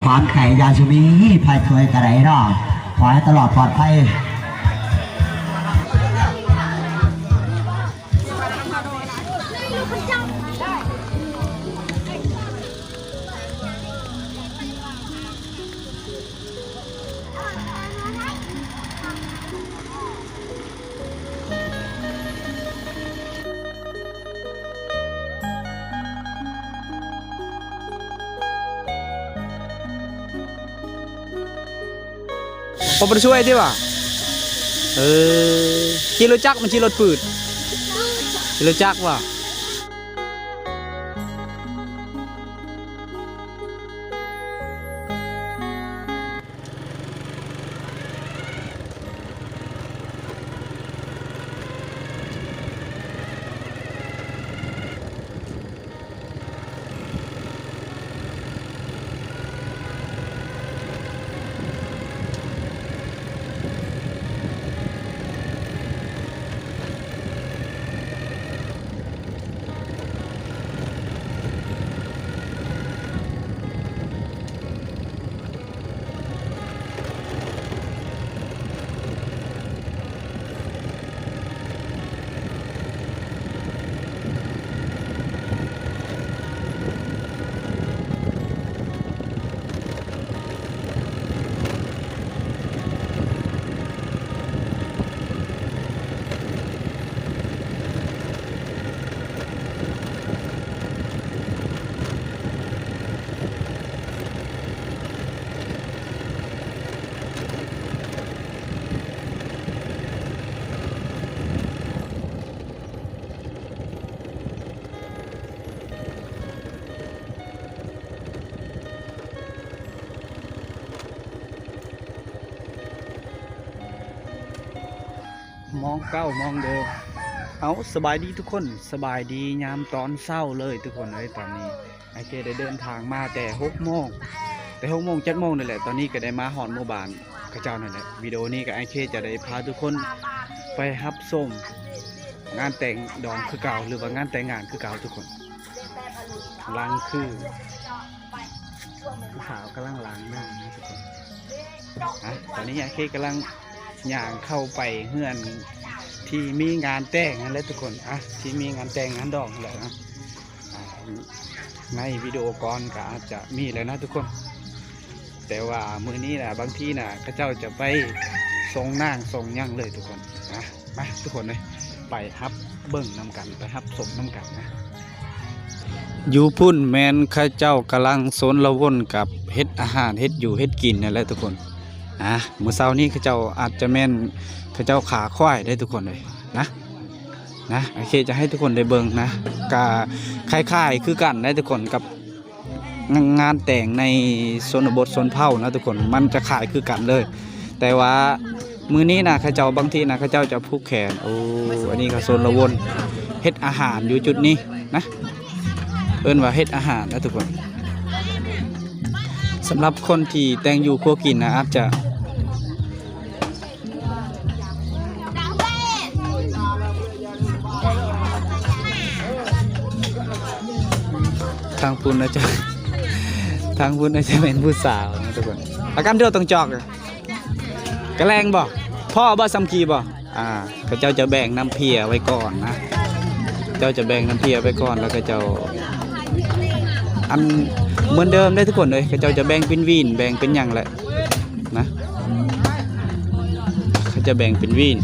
ຄວາມໄຂຢ່າຊິມີໄພເຄີຍກະໄດ້ເນາະ ຂໍໃຫ້ຕະຫຼອດປອດໄພ. ບໍ່ໄດ້ຊ່ວຍຕິວ່າ ເອີ ຂີ່ລົດຈັກມັນຂີ່ລົດປືດ ຂີ່ລົດຈັກວ່າ. ມອງເກົ່າມອງເດີມ. ເອົາ ສະບາຍດີທຸກຄົນ ສະບາຍດີຍາມຕອນເຊົ້າເລີຍທຸກຄົນເອີຍ. ຕອນນີ້ອ້າຍເຄໄດ້ເດີນທາງມາແຕ່ຫົກໂມງ ແຕ່ຫົກໂມງ ເຈັດໂມງນີ້ແຫຼະ. ຕອນນີ້ກໍໄດ້ມາຮອດໝູ່ບ້ານເຂົາເຈົ້ານັ້ນແຫຼະ. ວິດີໂອນີ້ກໍອ້າຍເຄຈະໄດ້ພາທຸກຄົນໄປຮັບຊົມງານແຕ່ງດອງຄືເກົ່າ ຫຼືວ່າງານແຕ່ງງານຄືເກົ່າທຸກຄົນ. ຫຼັງຄື ຜູ້ສາວກຳລັງລ້າງໜ້ານະທຸກຄົນ. ອ່ະ ຕອນນີ້ອ້າຍເຄກຳລັງຍ່າງເຂົ້າໄປເຮືອນທີ່ມີງານແຕ່ງຫັ້ນແຫຼະທຸກຄົນ. ອ່ະ ທີ່ມີງານແຕ່ງງານດອງຫັ້ນແຫຼະນະ. ອ່ະ ໃນວິດີໂອກ່ອນກໍອາດຈະມີແລ້ວນະທຸກຄົນ ແຕ່ວ່າມື້ນີ້ນະ ບາງທີນະ ເຂົາເຈົ້າຈະໄປສົ່ງນາງສົ່ງຫຍັງເລີຍທຸກຄົນນະ. ມາທຸກຄົນເອີຍ ໄປຮັບເບິ່ງນຳກັນ ໄປຮັບຊົມນຳກັນນະ. ຢູ່ພຸ້ນແມ່ນເຂົາເຈົ້າກຳລັງຊົນລະວົນກັບເຮັດອາຫານ ເຮັດຢູ່ເຮັດກິນນັ້ນແຫຼະທຸກຄົນ. ອ່າ ມື້ເຊົ້ານີ້ເຂົາເຈົ້າອາດຈະແມ່ນເຂົາເຈົ້າຂ້າຄວາຍເດ້ທຸກຄົນເອີຍນະ ນະ. ໂອເຄ ຈະໃຫ້ທຸກຄົນໄດ້ເບິ່ງນະ ກະຄ້າຍໆຄືກັນເດ້ທຸກຄົນ ກັບ ງານແຕ່ງໃນຊົນນະບົດຊົນເຜົ່ານະທຸກຄົນ ມັນຈະຄ້າຍຄືກັນເລີຍ. ແຕ່ວ່າມື້ນີ້ນະ ເຂົາເຈົ້າ ບາງທີນະ ເຂົາເຈົ້າຈະຜູກແຂນ. ໂອ້ ອັນນີ້ກໍຊົນລະວົນເຮັດອາຫານຢູ່ຈຸດນີ້ນະ ເອີ້ນວ່າເຮັດອາຫານນະທຸກຄົນ. ສຳລັບຄົນທີ່ແຕ່ງຢູ່ຄົວກິນນະ ອາດຈະ ທາງພຸ້ນອາດຈະ ທາງພຸ້ນອາດຈະແມ່ນຜູ້ສາວນະທຸກຄົນ. ອາການໂດດຕ້ອງຈອກ ກະແລງບໍ່? ພໍບໍ່? ສ່ຳກີ່ບໍ່? ອ່າ ເຂົາເຈົ້າຈະແບ່ງນ້ຳເພຍໄວ້ກ່ອນນະ ເຈົ້າຈະແບ່ງນ້ຳເພຍໄວ້ກ່ອນ ແລ້ວເຂົາເຈົ້າ ອັນ ເໝືອນເດີມເດ້ທຸກຄົນເອີຍ ເຂົາເຈົ້າຈະແບ່ງເປັນຫວີນ ແບ່ງເປັນຫຍັງແຫຼະນະ ເຂົາຈະແບ່ງເປັນຫວີນ.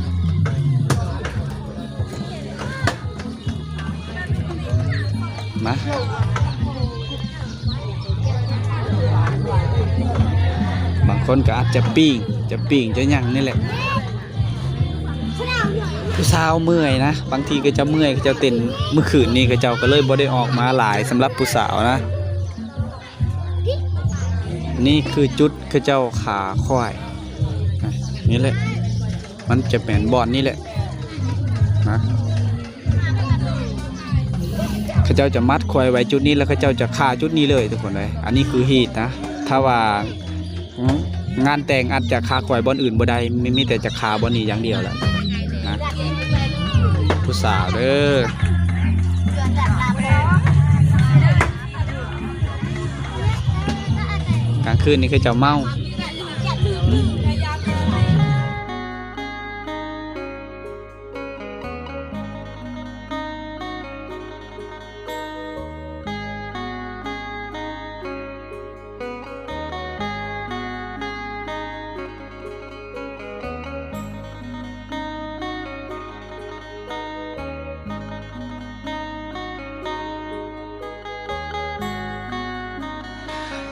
ມາ ບາງຄົນກໍອາດຈະປີ້ງ ຈະປີ້ງ ຈະຫຍັງນີ້ແຫຼະ. ຜູ້ສາວເມື່ອຍນະ ບາງທີກໍຈະເມື່ອຍ ເຂົາເຈົ້າເຕັ້ນ ມື້ຄືນນີ້ເຂົາເຈົ້າກໍເລີຍບໍ່ໄດ້ອອກມາຫຼາຍ ສຳລັບຜູ້ສາວນະ. ນີ້ຄືຈຸດເຂົາເຈົ້າຂ້າຄວາຍ ນີ້ແຫຼະ ມັນຈະແມ່ນບ່ອນນີ້ແຫຼະນະ. ເຂົາເຈົ້າຈະມັດຄວາຍໄວ້ຈຸດນີ້ ແລ້ວເຂົາເຈົ້າຈະຂ້າຈຸດນີ້ເລີຍທຸກຄົນເອີຍ. ອັນນີ້ຄືຮີດນະ ຖ້າວ່າ ງານແຕ່ງອາດຈະຂ້າຄວາຍບ່ອນອື່ນບໍ່ໄດ້ ມີ ມີແຕ່ຈະຂ້າບ່ອນນີ້ຢ່າງດຽວແຫຼະນະ ຜູ້ສາວເດີ. ກາງຄືນນີ້ເຂົາເຈົ້າເມົາ.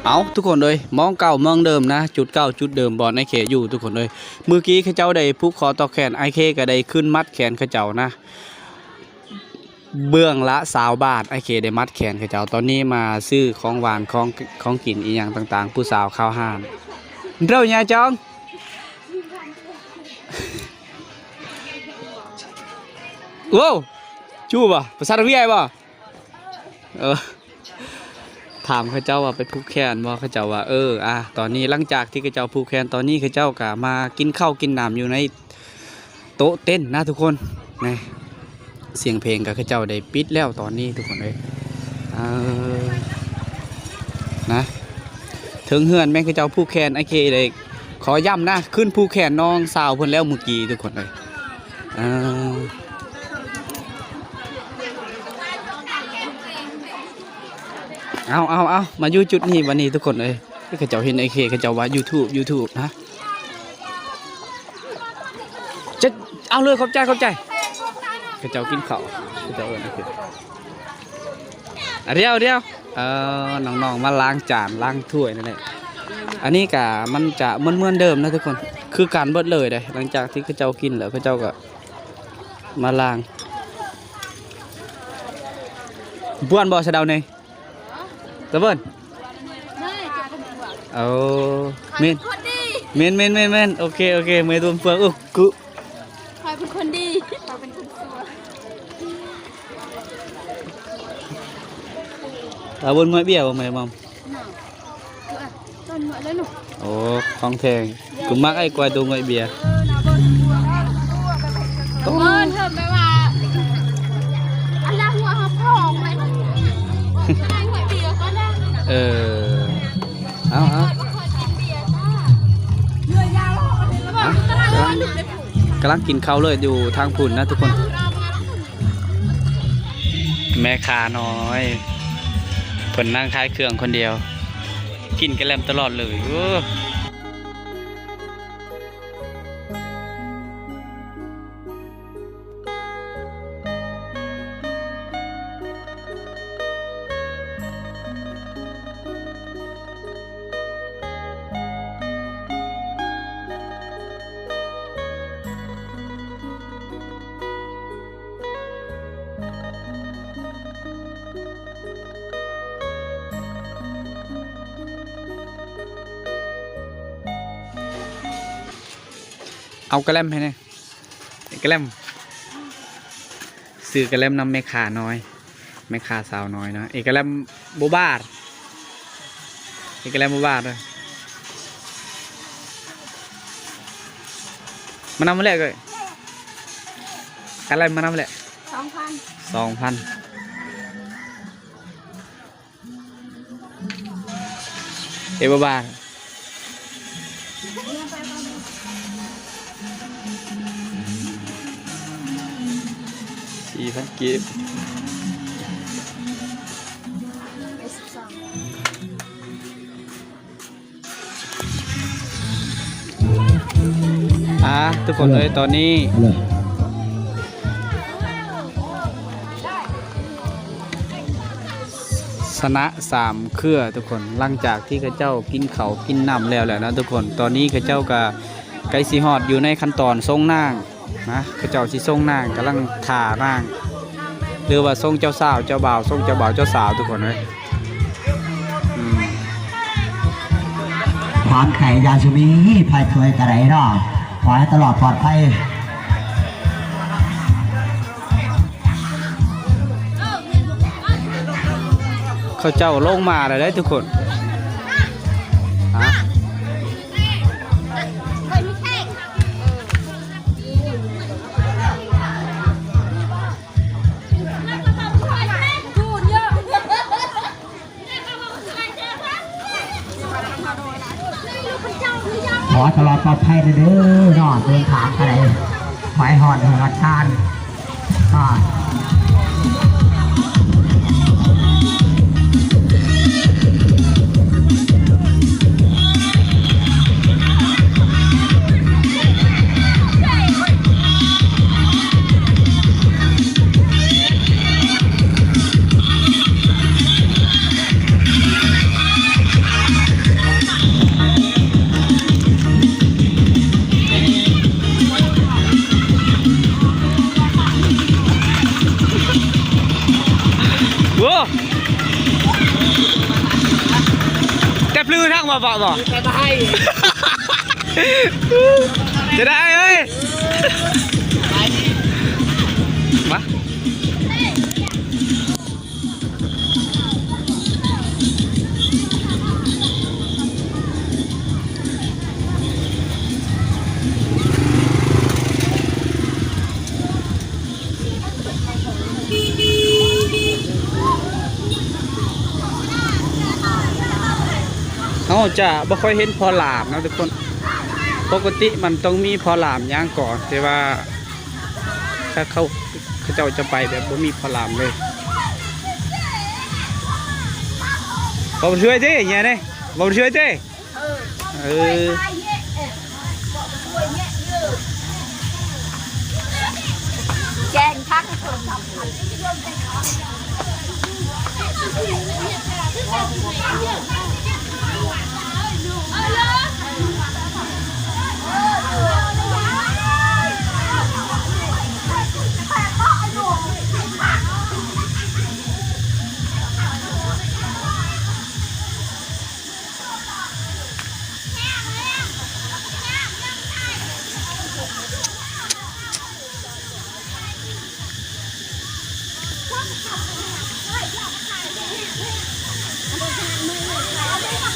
ເອົາ ທຸກຄົນເອີຍ ໝ່ອງເກົ່າໝ່ອງເດີມນະ ຈຸດເກົ່າຈຸດເດີມ ບ່ອນອ້າຍເຄຢູ່ ທຸກຄົນເອີຍ. ມື້ກີ້ເຂົາເຈົ້າໄດ້ຜູກຄໍຕໍ່ແຂນ ອ້າຍເຄກໍໄດ້ຂຶ້ນມັດແຂນເຂົາເຈົ້ານະ. ເບື້ອງລະຊາວບາດ ອ້າຍເຄໄດ້ມັດແຂນເຂົາເຈົ້າ. ຕອນນີ້ມາຊື້ຂອງຫວານ ຂອງ ຂອງກິນອີ່ຫຍັງຕ່າງໆ ຜູ້ສາວເຂົ້າຮ້ານ. ເຈົ້າຫຍັງຈອງ? ໂອ້ ຈູ້ບໍ່? ພາສາວຽດບໍ່? ເອີ ຖາມເຂົາເຈົ້າວ່າໄປຜູກແຂນບໍ່? ເຂົາເຈົ້າວ່າ ເອີ ອາ ຕອນນີ້ຫຼັງຈາກທີ່ເຂົາເຈົ້າຜູກແຂນ ຕອນນີ້ເຂົາເຈົ້າກໍມາກິນເຂົ້າກິນນ້ຳຢູ່ໃນໂຕະເຕັນນະທຸກຄົນ. ນີ້ ສຽງເພງກໍເຂົາເຈົ້າໄດ້ປິດແລ້ວຕອນນີ້ທຸກຄົນເອີຍ. ເອີ ນະ ເທິງເຮືອນແມ່ນເຂົາເຈົ້າຜູກແຂນ ອ້າຍເຄໄດ້ ຂໍຢ້ຳນະ ຂຶ້ນຜູກແຂນນ້ອງສາວເພິ່ນແລ້ວມື້ກີ້ທຸກຄົນເອີຍ. ເອົາ ເອົາ ເອົາ ເອົາ ມາຢູ່ຈຸດນີ້ບັດນີ້ທຸກຄົນເອີຍ. ເຂົາເຈົ້າເຫັນອ້າຍເຄ ເຂົາເຈົ້າວ່າ YouTube YouTube ນະ. ຈະ ເອົາເລີຍ ຂອບໃຈ ຂອບໃຈ. ເຂົາເຈົ້າກິນເຂົ້າ ເຂົາເຈົ້າເອີ້ນອ້າຍເຄ. ອາ ດຽວ ດຽວ ເອີ ນ້ອງໆ ມາລ້າງຈານລ້າງຖ້ວຍນັ້ນແຫຼະ. ອັນນີ້ກະມັນຈະເໝືອນໆເດີມນະທຸກຄົນ ຄືກັນເບິດເລີຍເດ້. ຫຼັງຈາກທີ່ເຂົາເຈົ້າກິນແລ້ວ ເຂົາເຈົ້າກໍມາລ້າງ. ບວນບໍ່ສະເດົານີ້? ຕະເບິ່ນ ໂອ້ ແມ່ນ ແມ່ນ ແມ່ນ ແມ່ນ ໂອເຄ ໂອເຄ ເມື່ອຍຕົວເປືອງ ໂອ້ ກຸ ຂ້ອຍເປັນຄົນດີ ຂ້ອຍເປັນຄົນຊົ່ວ. ຕາບົນງອຍເບ້ຍບໍ່ ແມ່ມອມ? ໂອ້ ຂອງແທ້ ກູມັກໄອ້ກວາຍໂຕງອຍເບ້ຍ. ໂຕ ເອີ ເອີ ເອົາ ເອົາ ກຳລັງກິນເຂົ້າເລີຍ ຢູ່ທາງພຸ້ນນະທຸກຄົນ. ແມ່ຄ້ານ້ອຍ ເພິ່ນນັ່ງຂາຍເຄື່ອງຄົນດຽວ ກິນກະແລັມຕະຫຼອດເລີຍ ໂອ້. ເອົາກະແລັມໃຫ້ແດ່ ກະແລັມ ຊື້ກະແລັມນຳແມ່ຄ້ານ້ອຍ ແມ່ຄ້າສາວນ້ອຍເນາະ. ເອກະແລັມບໍ່ບາດ ເອກະແລັມບໍ່ບາດເດີ ມານຳແຫຼະ ກະແລັມມານຳແຫຼະ ສອງພັນ ສອງພັນ. ເອບໍ່ບາດ ສີ່ພັນກີບ. ອ່າ ທຸກຄົນເອີຍ ຕອນນີ້ ຊະນະສາມເຄືອທຸກຄົນ ຫຼັງຈາກທີ່ເຂົາເຈົ້າກິນເຂົ້າກິນນ້ຳແລ້ວແຫຼະເນາະທຸກຄົນ. ຕອນນີ້ເຂົາເຈົ້າກະໃກ້ຊິຮອດຢູ່ໃນຂັ້ນຕອນສົ່ງນາງນະ ເຂົາເຈົ້າຊິສົ່ງນາງ ກຳລັງຖ້ານາງ ຫຼືວ່າສົ່ງເຈົ້າສາວເຈົ້າບ່າວ ສົ່ງເຈົ້າບ່າວເຈົ້າສາວ ທຸກຄົນເອີຍ. ອືມ ຄວາມໄຂຢ່າສຸມີ ໄຟເຄີຍກະໄດ້ເນາະ ຂໍໃຫ້ຕະຫຼອດປອດໄພ. ເຂົາເຈົ້າລົງມາແລ້ວເດ້ທຸກຄົນ ຮະ. ຂໍໃຫ້ຕະຫຼອດປອດໄພເດີເນາະ ເດີນທາງໄປໃດ ຂໍໃຫ້ຮອດເຮືອນຮອດຊານ ໂອ້ ແຕ່ພລືທັງວ່າເບາະບໍ່ ແຕ່ບໍ່ໃຫ້ ຈະໄດ້ເອີຍ ມາ. ເຮົາຈະບໍ່ຄ່ອຍເຫັນພໍ່ຫຼາມເນາະທຸກຄົນ ປົກກະຕິມັນຕ້ອງມີພໍ່ຫຼາມຍ່າງກ່ອນ ແຕ່ວ່າ ຖ້າເຂົາ ເຂົາເຈົ້າຈະໄປແບບບໍ່ມີພະລາມເລີຍ. ບໍ່ຊ່ວຍເດ້ ເຫຍເດ້ ບໍ່ຊ່ວຍເດ້. ເອີ ເອີ ແກງຜັກ.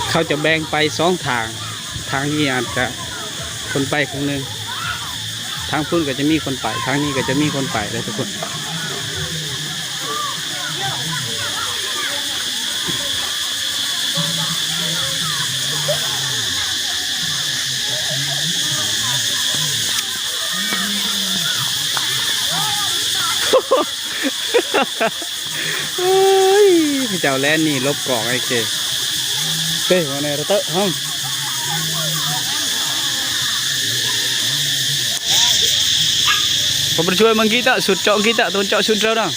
ເຂົາຈະແບ່ງໄປສອງທາງ, ທາງນີ້ອາດຈະຄົນໄປຄົນໜຶ່ງ, ທາງພຸ້ນກໍຈະມີຄົນໄປ, ທາງນີ້ກໍຈະມີຄົນໄປເດີທຸກຄົນ. ເອີຍ ເຂົາເຈົ້າແລ່ນໜີຫຼົບກ້ອງໄອ້ເຄ. ເອີ ວ່າແນວເຕີເຮົາ ເຂົາບໍ່ໄດ້ຊ່ວຍມັນກີຕະ ສຸດເຈາະກີຕະ ຕົວເຈາະສຸດເຈົ້ານະ.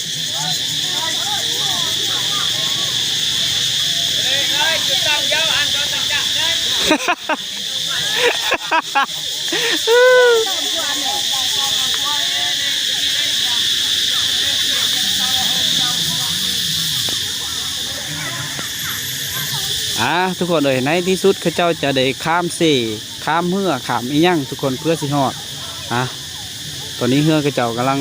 ອ່າ ທຸກຄົນເອີຍ ໃນທີ່ສຸດເຂົາເຈົ້າຈະໄດ້ຂ້າມເຊ ຂ້າມເຮືອ ຂ້າມອີ່ຫຍັງທຸກຄົນ ເພື່ອຊິຮອດ. ອ່າ ຕອນນີ້ເຮືອເຂົາເຈົ້າກຳລັງ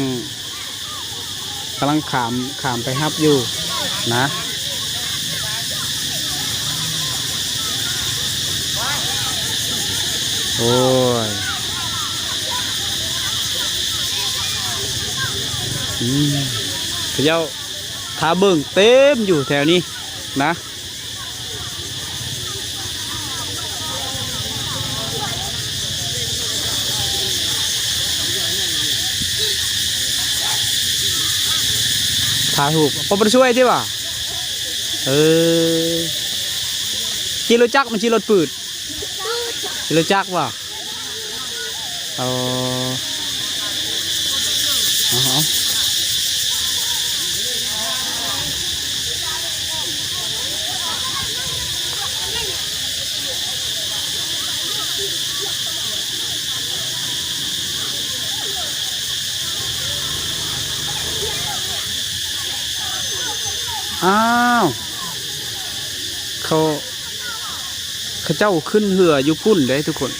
ກຳລັງຂ້າມ ຂ້າມໄປຮັບຢູ່ນະ. ໂອ້ຍ ອືມ ເຂົາເຈົ້າຖ້າເບິ່ງເຕັມຢູ່ແຖວນີ້ນະ. ຖ່າຍຮູບ ບໍ່ໄດ້ຊ່ວຍຕິຫວາ? ເອີ ຂີ່ລົດຈັກ ມັນຂີ່ລົດປືດ? ຂີ່ລົດຈັກຫວາ? ເອົາ ເອົາ ເອົາ. ອ້າວ ເຂົາ ເຂົາເຈົ້າຂຶ້ນເຮືອຢູ່ພຸ້ນເດ້ທຸກຄົນ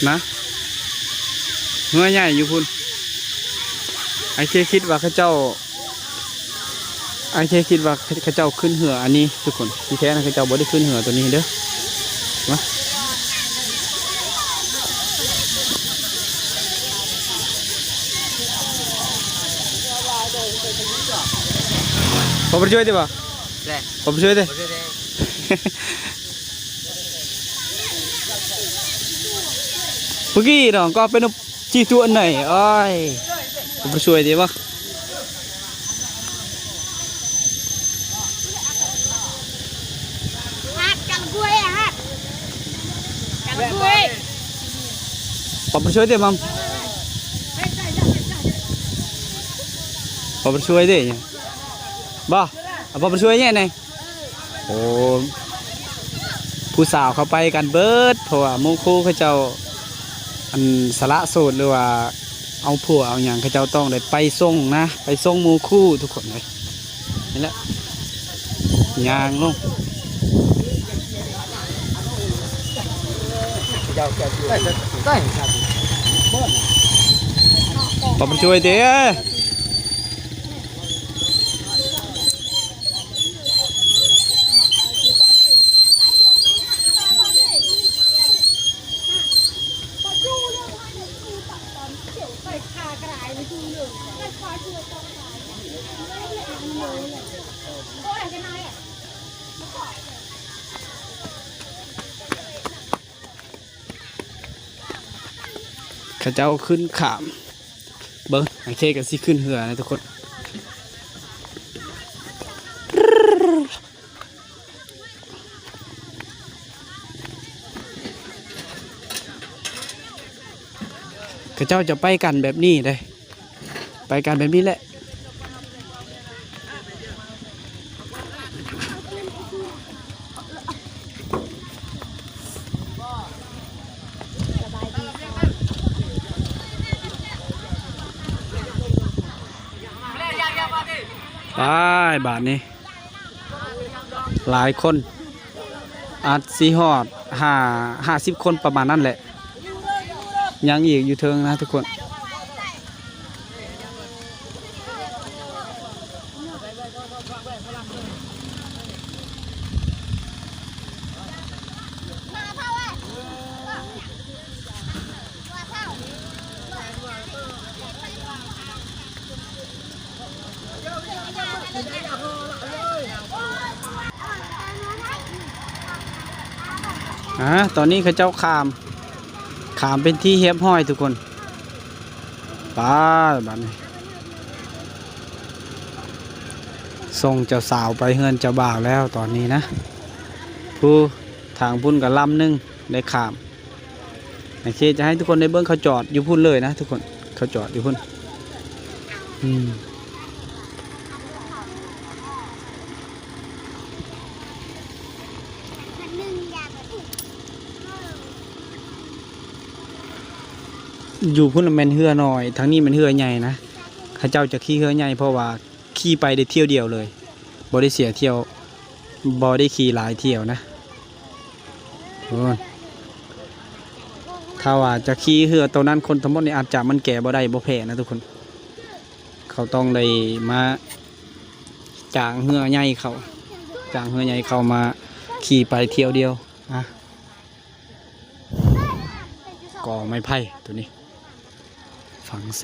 ນະ ເຮືອໃຫຍ່ຢູ່ພຸ້ນ. ອ້າຍເຄຄິດວ່າເຂົາເຈົ້າ ອ້າຍເຄຄິດວ່າເຂົາເຈົ້າຂຶ້ນເຮືອອັນນີ້ທຸກຄົນ ທີ່ແທ້ນະ ເຂົາເຈົ້າບໍ່ໄດ້ຂຶ້ນເຮືອຕົວນີ້ເດີ. ມາ ພໍ່ໄປຊ່ວຍຕິບໍ່? ແຫຼະ ພໍ່ໄປຊ່ວຍຕິ? ບໍ່ຊ່ວຍເດ້. Pergi dong, kau apa nak ci tuak nai? Ai. Kau bersuai dia bah. Hat, kalau gue, hat. Kalau gue. Apa bersuai dia, Mam? Apa bersuai dia? Bah, apa bersuai dia ni? ໂອ້ ຜູ້ສາວເຂົາໄປກັນເບິດ ເພາະວ່າໝູ່ຄູ່ເຂົາເຈົ້າ ອັນ ສະຫຼະໂສດ ຫຼືວ່າເອົາຜົວເອົາຫຍັງ ເຂົາເຈົ້າຕ້ອງໄດ້ໄປສົ່ງນະ ໄປສົ່ງໝູ່ຄູ່ທຸກຄົນເລີຍ. ນີ້ແຫຼະ ຍ່າງລົງ ຂອບໃຈເດ້. ເຂົາເຈົ້າຂຶ້ນຂ້າມ ເບິ່ງ ໄອ້ເຄກະຊິຂຶ້ນເຮືອນະທຸກຄົນ. ເຂົາເຈົ້າຈະໄປກັນແບບນີ້ເດ້ ໄປກັນແບບນີ້ແຫຼະ. ໄປບາດນີ້ ຫຼາຍຄົນ ອາດຊິຮອດຫ້າ ຫ້າສິບຄົນປະມານນັ້ນແຫຼະ. ຍັງອີກຢູ່ເທິງນະທຸກຄົນ. ອາ ຕອນນີ້ເຂົາເຈົ້າຂ້າມ ຂ້າມເປັນທີ່ຮຽບຮ້ອຍທຸກຄົນ. ໄປບາດນີ້ ສົ່ງເຈົ້າສາວໄປເຮືອນເຈົ້າບ່າວແລ້ວຕອນນີ້ນະ. ຜູ້ທາງພຸ້ນກໍລຳໜຶ່ງໄດ້ຂ້າມ. ໂອເຄ ຈະໃຫ້ທຸກຄົນໄດ້ເບິ່ງ ເຂົາຈອດຢູ່ພຸ້ນເລີຍນະທຸກຄົນ ເຂົາຈອດຢູ່ພຸ້ນ. ອືມ ຢູ່ພຸ້ນແມ່ນເຮືອນ້ອຍ ທາງນີ້ແມ່ນເຮືອໃຫຍ່ນະ. ເຂົາເຈົ້າຈະຂີ່ເຮືອໃຫຍ່ ເພາະວ່າຂີ່ໄປໄດ້ທ່ຽວດຽວເລີຍ ບໍ່ໄດ້ເສຍທ່ຽວ ບໍ່ໄດ້ຂີ່ຫຼາຍທ່ຽວນະ. ໂອ້ ຖ້າວ່າຈະຂີ່ເຮືອໂຕນັ້ນຄົນທັງໝົດນີ້ ອາດຈະມັນແກ່ບໍ່ໄດ້ ບໍ່ແພ້ນະທຸກຄົນ. ເຂົາຕ້ອງໄດ້ມາຈ້າງເຮືອໃຫຍ່ເຂົາ ຈ້າງເຮືອໃຫຍ່ເຂົາມາຂີ່ໄປທ່ຽວດຽວ. ອາ ກໍໄມ້ໄຜ່ໂຕນີ້ ຝັງເຊ.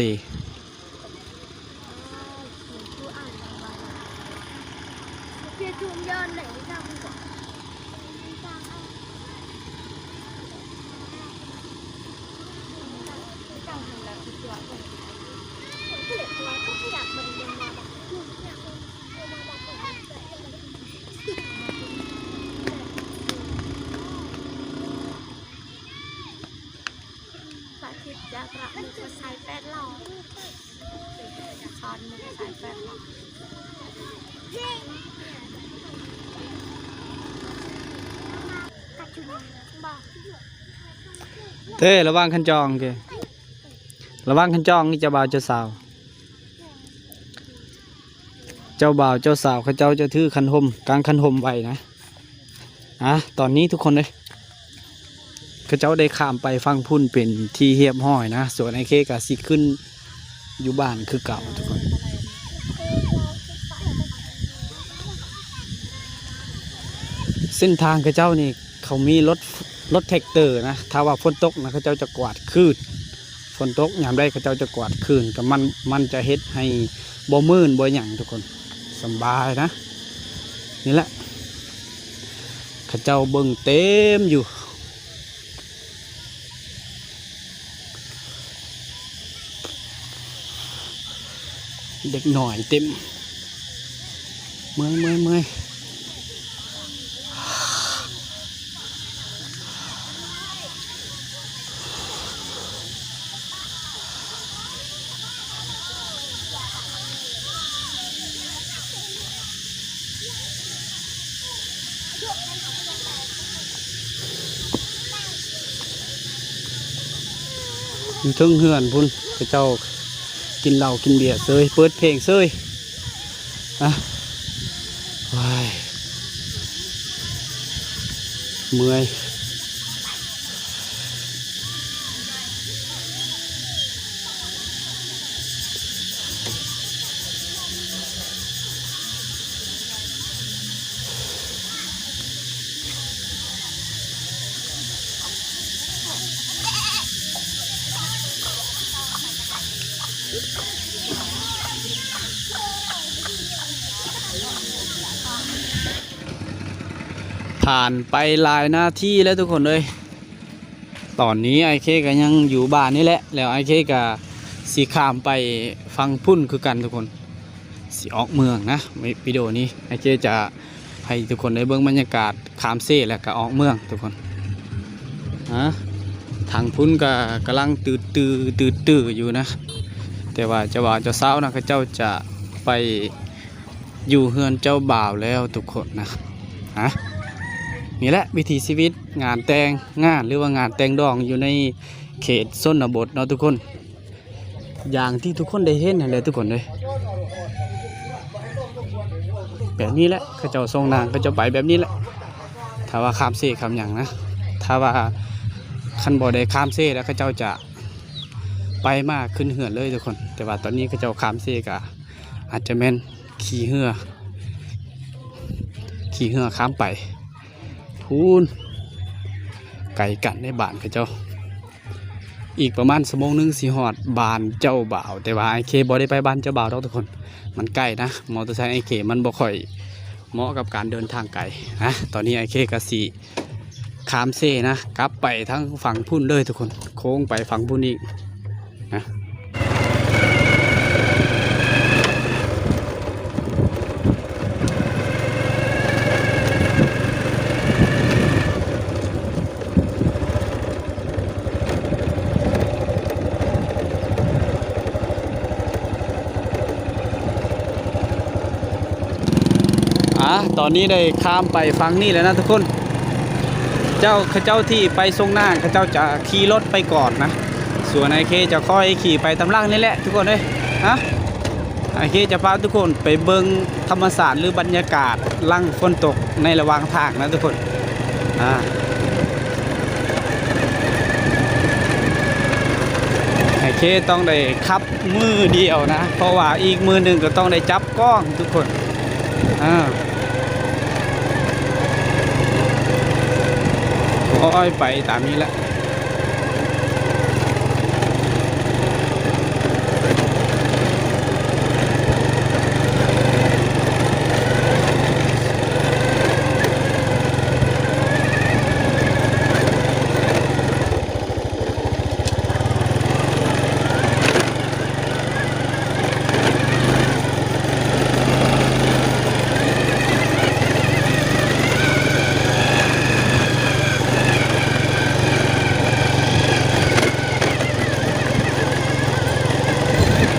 ເຕ້ ລະວັງຄັນຈອງເກ ລະວັງຄັນຈອງນີ້ ເຈົ້າບ່າວເຈົ້າສາວ. ເຈົ້າບ່າວເຈົ້າສາວເຂົາເຈົ້າຈະຖືຄັນຮົ່ມ ກາງຄັນຮົ່ມໄວ້ນະ. ອາ ຕອນນີ້ທຸກຄົນເອີຍ ເຂົາເຈົ້າໄດ້ຂ້າມໄປຝັ່ງພຸ້ນເປັນທີ່ຮຽບຮ້ອຍນະ. ສ່ວນໄອ້ເຄກະຊິຂຶ້ນຢູ່ບ້ານຄືເກົ່າທຸກຄົນ. ເສັ້ນທາງເຂົາເຈົ້ານີ້ ເຂົາມີລົດ ລົດແທຣັກເຕີນະ. ຖ້າວ່າຝົນຕົກນະ ເຂົາເຈົ້າຈະກວາດຄືນ. ຝົນຕົກຍາມໃດເຂົາເຈົ້າຈະກວາດຄືນ ກໍມັນ ມັນຈະເຮັດໃຫ້ບໍ່ມື່ນບໍ່ຫຍັງທຸກຄົນ ສຳບາຍນະ. ນີ້ແຫຼະ ເຂົາເຈົ້າເບິ່ງເຕັມຢູ່. ເດັກນ້ອຍເຕັມ. ເມື່ອຍ ເມື່ອຍ ເມື່ອຍ. ຢູ່ເທິງເຮືອນພຸ້ນ ເຂົາເຈົ້າກິນເຫຼົ້າກິນເບຍເຊີຍ ເປີດເພງເຊີຍ. ອະ ໂອ້ຍ ເມື່ອຍ. ຜ່ານໄປຫຼາຍນາທີແລ້ວທຸກຄົນເອີຍ. ຕອນນີ້ອ້າຍເຄກໍຍັງຢູ່ບ້ານນີ້ແຫຼະ ແລ້ວອ້າຍເຄກໍຊິຂ້າມໄປຝັ່ງພຸ້ນຄືກັນທຸກຄົນ ຊິອອກເມືອງນະ. ວິ ວິດີໂອນີ້ອ້າຍເຄຈະໃຫ້ທຸກຄົນໄດ້ເບິ່ງບັນຍາກາດຂ້າມເຊ ແລ້ວກໍອອກເມືອງທຸກຄົນ. ອາ ທາງພຸ້ນກໍກຳລັງຕື້ດຕື້ ຕື້ດຕື້ຢູ່ນະ ແຕ່ວ່າເຈົ້າບ່າວເຈົ້າສາວນະ ເຂົາເຈົ້າຈະໄປ ຢູ່ເຮືອນເຈົ້າບ່າວແລ້ວທຸກຄົນນະ. ອະ ນີ້ແຫຼະວິຖີຊີວິດງານແຕ່ງງານ ຫຼືວ່າງານແຕ່ງດອງຢູ່ໃນເຂດຊົນນະບົດເນາະທຸກຄົນ ຢ່າງທີ່ທຸກຄົນໄດ້ເຫັນຫັ້ນແຫຼະທຸກຄົນເອີຍ. ແບບນີ້ແຫຼະ ເຂົາເຈົ້າສົ່ງນາງ ເຂົາເຈົ້າໄປແບບນີ້ແຫຼະ ຖ້າວ່າຂ້າມເຊຂ້າມຫຍັງນະ. ຖ້າວ່າຄັນບໍ່ໄດ້ຂ້າມເຊແລ້ວ ເຂົາເຈົ້າຈະໄປມາຂຶ້ນເຮືອນເລີຍທຸກຄົນ. ແຕ່ວ່າຕອນນີ້ເຂົາເຈົ້າຂ້າມເຊກະ ອາດຈະແມ່ນຂີ່ເຮືອ ຂີ່ເຮືອຂ້າມໄປພຸ້ນ ໄກກັນໃນບ້ານເຂົາເຈົ້າ. ອີກປະມານຊົ່ວໂມງໜຶ່ງຊິຮອດບ້ານເຈົ້າບ່າວ ແຕ່ວ່າອ້າຍເຄບໍ່ໄດ້ໄປບ້ານເຈົ້າບ່າວດອກທຸກຄົນ ມັນໃກ້ນະ. ມໍເຕີໄຊອ້າຍເຄມັນບໍ່ຄ່ອຍເໝາະກັບການເດີນທາງໄກນະ. ຕອນນີ້ອ້າຍເຄກໍຊິ ຂ້າມເຊນະ ກັບໄປທາງຝັ່ງພຸ້ນເລີຍທຸກຄົນ ໂຄ້ງໄປຝັ່ງພຸ້ນອີກນະ. ອາ ຕອນນີ້ໄດ້ຂ້າມໄປຝັ່ງນີ້ແລ້ວນະທຸກຄົນ. ເຈົ້າ ເຂົາເຈົ້າທີ່ໄປສົ່ງນາງ ເຂົາເຈົ້າຈະຂີ່ລົດໄປກ່ອນນະ ສ່ວນອ້າຍເຄຈະຄ່ອຍຂີ່ໄປຕາມຫຼັງນີ້ແຫຼະທຸກຄົນເອີຍ. ອາ ອ້າຍເຄຈະພາທຸກຄົນໄປເບິ່ງທຳມະຊາດ ຫຼື ບັນຍາກາດຫຼັງຝົນຕົກໃນລະຫວ່າງທາງນະທຸກຄົນ. ອາ ອ້າຍເຄຕ້ອງໄດ້ຂັບ ມືດຽວນະ ເພາະວ່າອີກມືໜຶ່ງກໍຕ້ອງໄດ້ຈັບກ້ອງທຸກຄົນ. ອາ ໂອ້ຍ ໄປຕາມນີ້ແຫຼະ.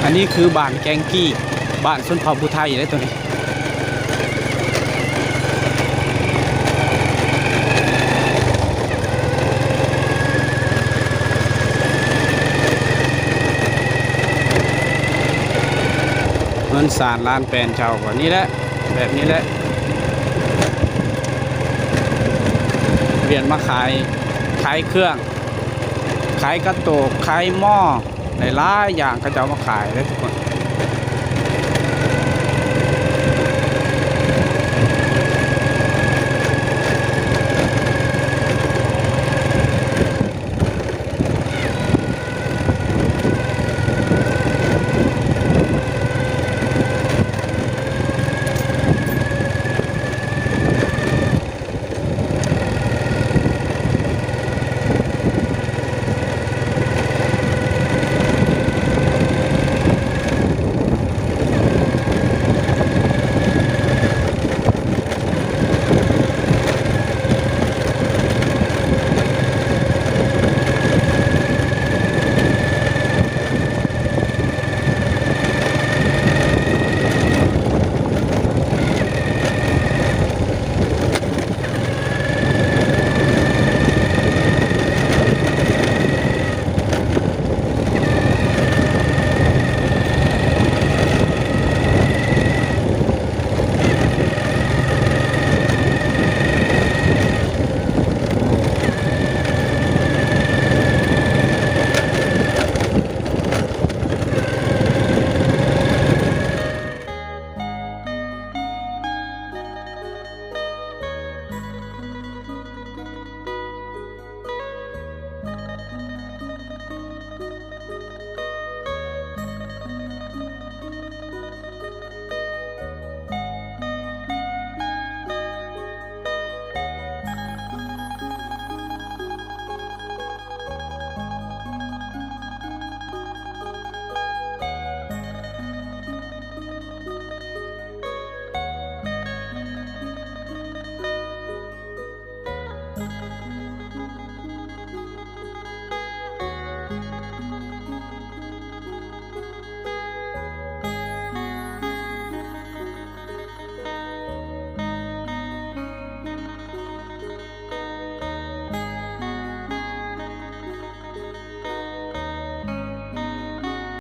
ອັນນີ້ຄືບ້ານແກ້ງກີ້ ບ້ານຊົນເຜົ່າຜູ້ໄທເດ້ໂຕນີ້. ເຮືອນຊານລານແປນເຈົ້າກໍນີ້ແຫຼະ ແບບນີ້ແຫຼະ ວຽນມາຂາຍ ຂາຍເຄື່ອງ ຂາຍກະໂຕກ ຂາຍໝໍ້ ຫຼາຍໆຢ່າງເຂົາເຈົ້າມາຂາຍເດ້ທຸກຄົນ.